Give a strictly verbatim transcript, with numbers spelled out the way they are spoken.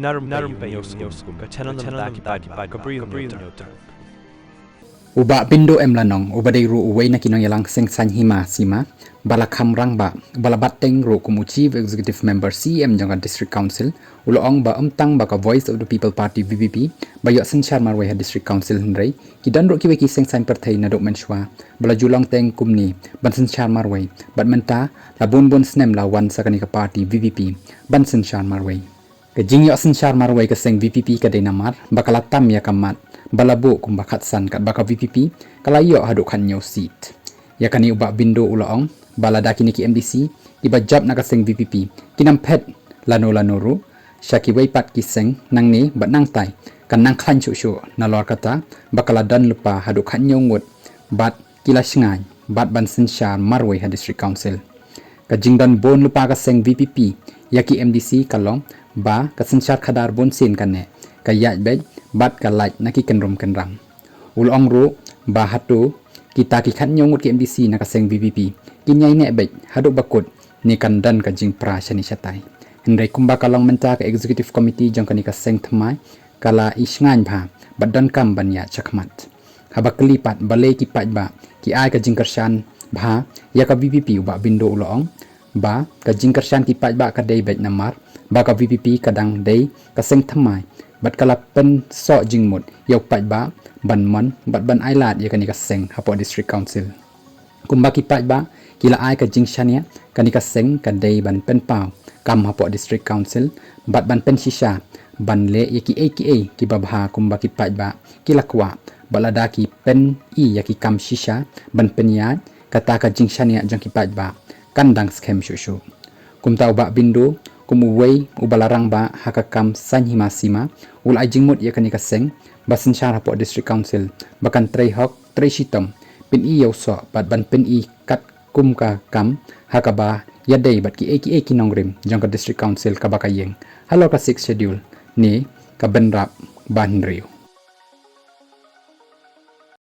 Narum narum pei ïa u skum ka channel nam ta ki pat ki pat ka briew nam ta. U Bah Bindo M Lanong, uba dei ruh uwei na ki nongïalang seng saiñ hima sima ba la kham rangbah, ba la bat teng ruh kum u Chief Executive Member C E M jong ka District Council, u la ong ba ym tang ba ka Voice of the People Party V P P ba ïoh synshar marwei ha District Council hynrei ki don ruh kiwei ki seng saiñ pyrthei naduh mynshwa ba la ju long teng kumne ban synshar marwei, bad mynta la bun bun snem la wan sa kane ka party V P P ban synshar marwei. Ka jingïoh synshar marwei ka seng V P P ka dei namar ba ka la tam ïa ka mat ba la buh kumba khatsan, katba ka V P P ka la ïoh haduh khathynñiew seat. Ïa kane u Bah Bindo u la ong ba lada kine ki M D C kiba jop na ka seng V P P kin ym phet lano lano ruh sha kiwei pat ki seng nangne bad nangtai, kan nang khlaiñ shuh shuh nalor kata ba ka la don lypa haduh khathynñiew ngut bad ki la shngaiñ bad ban synshar marwei ha District Council. Ka jingdon bun lypa ka seng V P P ïa ki M D C ka long ba ka synshar khadar bun sien kane ka ïaid beit bad ka lait na ki kynrum kynram. U la ong ruh ba hato kita ki khathynñiew ngut ki M D C na ka seng V P P kin ïai neh beit haduh ba kut ne kan don ka jingpra shane shatai. Hynrei kumba ka long mynta, ka Executive Committee jong kane ka seng thymmai ka la i shngaiñ bha bad donkam ban ïaid shakhmat. Haba kylli pat balei ki paidbah ki ai ka jingkyrshan bha ïa ka V P P, u Bah Bindo u la ong ba ka jingkyrshan ki paidbah ka dei beit namar ba ka V P P ka dang dei ka seng thymmai bad ka la pynsoh jingmut ïa u paidbah ban mon bad ban ailad ïa kane ka seng hapoh District Council. Kumba ki paidbah ki la ai ka jingshaniah, kane ka seng ka dei ban pynpaw kam hapoh District Council bad ban pynshisha ban leh ïa kiei kiei kiba bha kumba ki paidbah ki la kwah, bad lada ki pyni ïa ki kam shisha ban pynïaid, kata ka jingshaniah jong ki paidbah kan dang skhem shuh shuh. Kumta u Bah Bindo, kum uwei uba la rangbah ha ka kam saiñ hima sima, u la ai jingmut ïa kane ka seng ba synshar hapoh District Council ba kan trei hok trei shitom, pyni ïa u soh bad ban pyni katkum ka kam ha kaba ïadei bad kiei kiei ki nongrim jong ka District Council kaba ka ïeng halor ka Sixth Schedule ne ka bynrap ba hynriew.